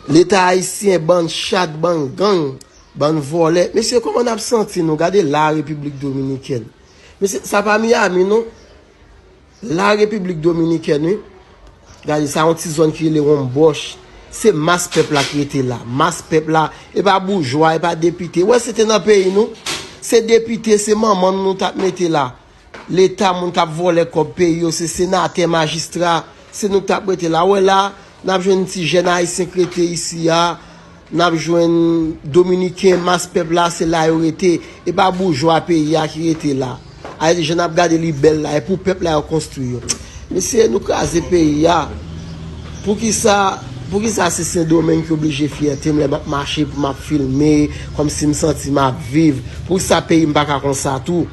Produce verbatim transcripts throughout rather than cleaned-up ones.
Leta ayisyen, bann chat, bann gang, bann vòlè. Mesye, kòman n ap santi nou? Gade la, Repiblik Dominikèn. Mesye, sa pa Miami, non. La Repiblik Dominikèn, wi. Gade, sa yon ti zòn ki rele Wonbòch. Se mas pèp la ki rete la. Mas pèp la, e pa boujwa, e pa depite. Wè, se te nan peyi nou. Se depite, se manman nou t ap mete la. Leta, moun k ap vòlè kòb peyi yo, se senatè, majistra, se nou k t ap rete la. Wè la, n ap jwenn ti jèn ayisyen k rete isi a, n ap jwenn dominiken, mas pèp la, se la yo rete. E pa boujwa peyi a ki rete la. Ayiti, jan n ap gade li bèl la, e pou pèp la yo konstwi yo. Mesye, nou kraze peyi a. Poukisa, poukisa se Sendomeng ki oblije fyète m lè m ap mache pou m ap filme, kòmsi m santi m ap viv? Poukisa peyi m pa ka konsa tou?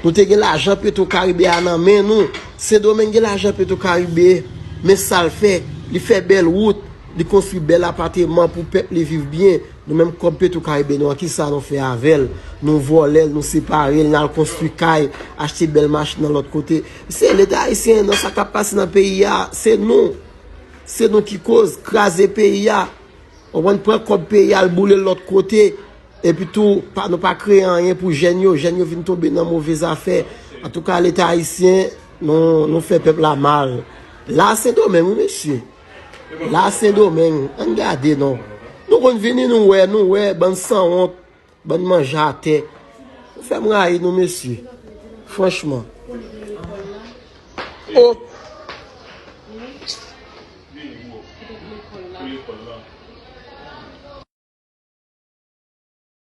Nou te gen lajan Petro Karibe a nan men nou. Sendomeng gen lajan Petro Karibe, men sa l fè, li fè bèl wout, li konstwi bèl apateman pou pèp li viv byen. Nou menm kòb Petro Karibe nou an, kisa nou fè avè l? Nou vòlè l, nou separe l, n al konstwi kay, achte bèl machin nan lòt kote. Se Leta ayisyen, nan sa k ap pase nan peyi a, se nou. Se nou ki koz, kraze peyi a. Ou konprann, pran kòb peyi a, al boule l lòt kote. Epi tou, pa, nou pa kreye anyen pou jèn yo. Jèn yo vin tonbe nan move zafè. Antouka, Leta ayisyen, nou, nou fè pèp la mal. La Sendomeng, wi, mesye. La Sendomeng, ann gade, non. Nou konn vini, nou wè, nou wè, bann sanwont, bann manje atè. Nou fè m rayi nou, mesye. Franchman. O,